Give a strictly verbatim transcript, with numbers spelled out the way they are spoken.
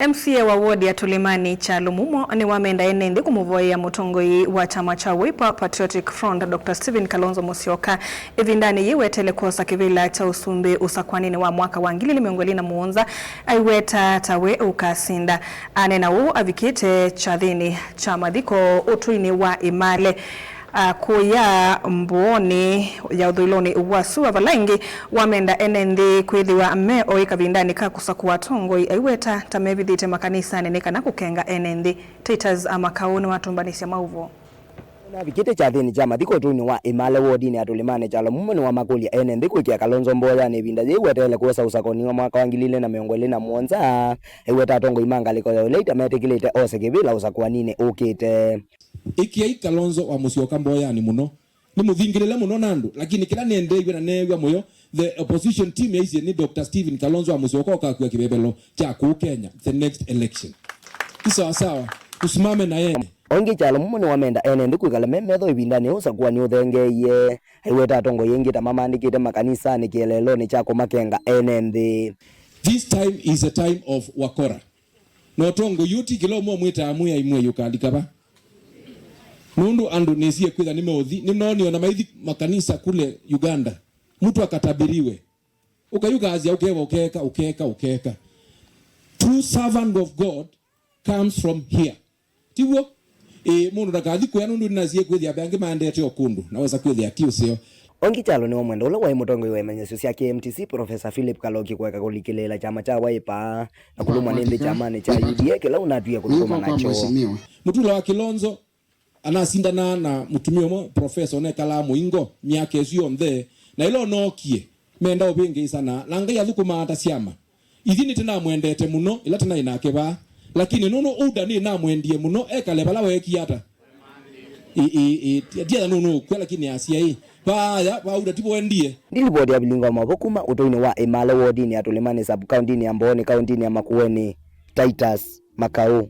M C A wa wodi ya Tulimani, Kyalo Mumo, nĩwamenda ene nthĩ kũmũvoyea mũtongoi wa kyama kya Wiper Patriotic Front, Doctor Stephen Kalonzo Musyoka, ĩvindanĩ yĩĩ weteele kwosa kĩvĩla kya ũsumbĩ ũsakwanĩnĩ wa mwaka wa ngili ilĩ mĩongo ĩlĩ na mũonza, aiweta ta we ũkasinda. Aneena ũu avikĩte kyathĩnĩ kya mathiko ũtũinĩ wa Ĩmale, a, kũya Mbooni ya ũthũĩlonĩ wa sua, vala ĩngĩ wamenda ene nthĩ kwĩthĩwa me oĩ kavindanĩ ka kũsakũa atongoi, aiweta ta mevithĩte makanisanĩ nĩ kana kũkenga ene nthĩ. Titus Amakau nĩwatũmbanĩsya maũvoo. Navikĩte kyathĩnĩ kya mathiko ũtũinĩ wa Ĩmale wodinĩ ya Tũlĩmanĩ, Kyalo Mumo nĩwamakũlya ene nthĩ kwĩkĩa Kalonzo mboyanĩ ĩvinda yĩĩ weteele kwosa ũsakũani wa mwaka wa ngili ilĩ na mĩongo ĩlĩ na mũonza, aiweta atongoi ma ngalĩko ya ũlei ta metĩkĩlĩte ose kĩvĩla ũsakũaninĩ ũkĩte. Ĩkĩai Kalonzo wa Musyoka mboyanĩ mũno. Nĩmũthingĩlĩle mũno na andũ, lakini kĩla nĩendeeiw'e na neew'a mũyo, the opposition team yaisye nĩ Doctor Stephen Kalonzo wa Musyoka ũkakua kĩvevelo kya kũũ Kenya the next election. Ĩ sawasawa, tusimame na yeye. O ĩngĩ, Kyalo Mumo nĩwamenda ene nthĩ kwĩkala me metho ĩvindanĩ ũsakũani ũthengeeie. Aiweta atongoi aingĩ ta mamandĩkĩte makanisanĩ kĩeleelonĩ kya kũmakenga ene nthĩ. This time is a time of wakora. Na ũtongoi ũũ ti kĩla ũmwe ũmwĩtaa Mwĩai, Mwĩai ũkalika va? Nũndũ andũ nĩsie kwĩtha nĩmeũthi, nĩnoonie ona maithi makanisa kule Uganda. Mtu akatabiriwe. Ũkayũkasya ũkeva, ũkeka, ũkeka, ũkeka. True servant of God comes from here. Tiw'o? Ĩĩ, mũndũ ndakathi kũya nũndũ nĩnasie kwĩthĩa ve angĩ maendete o kũndũ. Nawesa kwĩthĩa ti ũseo. O ĩngĩ, Kyalo nĩwe mwenda ũla waĩ mũtongoi wa imanyĩsyo sya K M T C, Professor Philip Kaloki, kũeka kũlikĩlĩĩla kyama kya Wiper na kũlũmwa nĩ nthĩ kyamanĩ kya U D A kĩla ũnatwie kũthũkũma nakyo. Mũtula wa Kilonzo anasindanaa na mũtumĩa ũmwe profesa ũnekalaa mũingo myaka ĩsu yonthe, na ĩla ũnookie, menda ũvĩngĩĩsana, na Ngai athũkũmaa ta syama. Ithyĩ nĩtũnamwendete mũno ĩla tũnaĩ nake vaa, lakini nũndũ Uda nĩnamwendie mũno, ekale vala weekie ata? Ĩ, ĩ, ĩ, ndiatha nũnũũkw'a, lakini asya ĩ, vaaya, vauda tivo wendie. Ndilivoti ya vilingi wa maũvoo kuma ũtũinĩ wa Ĩmale wodinĩ ya Tũlĩmanĩ sub-kaũntĩnĩ ya Mbooni kaũntĩnĩ ya Makueni, Titus Makau.